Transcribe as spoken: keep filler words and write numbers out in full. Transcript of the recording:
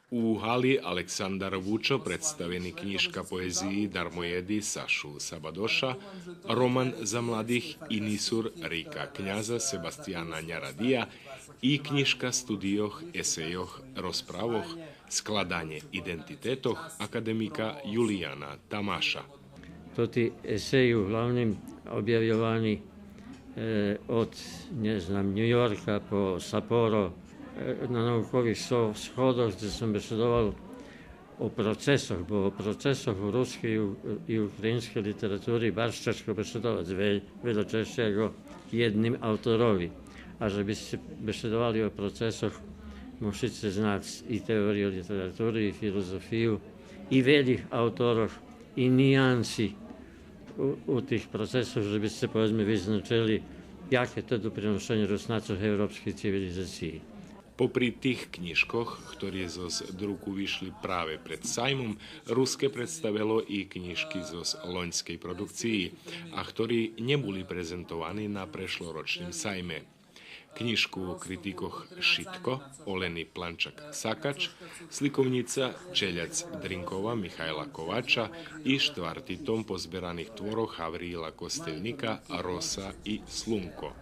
У гали Александар Вучо представени кнїжка поезиї Дармоєди Сашу Сабадоша, роман за младих Инисур рика княза Себастияна Нярадия и кнїжка студийох, есейох, розправох Складанє идентитетох академика Юлияна Тамаша. Тоти есеї углавним обявйовани, е, од, нє знам, Ню Йорка по Сапоро, е, на наукових со-, сходох, дзе сом бешедовал о процесох, бо о процесох у рускей и у-, и українскей литератури барз чежко бешедовац, ве-, вельо чежше як о єдним авторови. А же би сце бешедовали о процесох, мушице знац и теорию литератури, и филозофию, и велїх авторох, и ниянси у, у тих процесох, же би сце, поведзме, визначели яке то доприношенє Руснацох европскей цивилизациї. Попри тих кнїжкох, хтори зоз друку вишли праве пред саймом, Руске представело и кнїжки зоз лоньскей продукциї, а хтори нє були презентовани на прешлорочним сайме. Кнїжку критикох Шитко Олени Планчак-Сакач, сликовнїца Челяц Дринкова Михайла Ковача и штварти том позбераних творох Гавриїла Костельника Роса и слунко.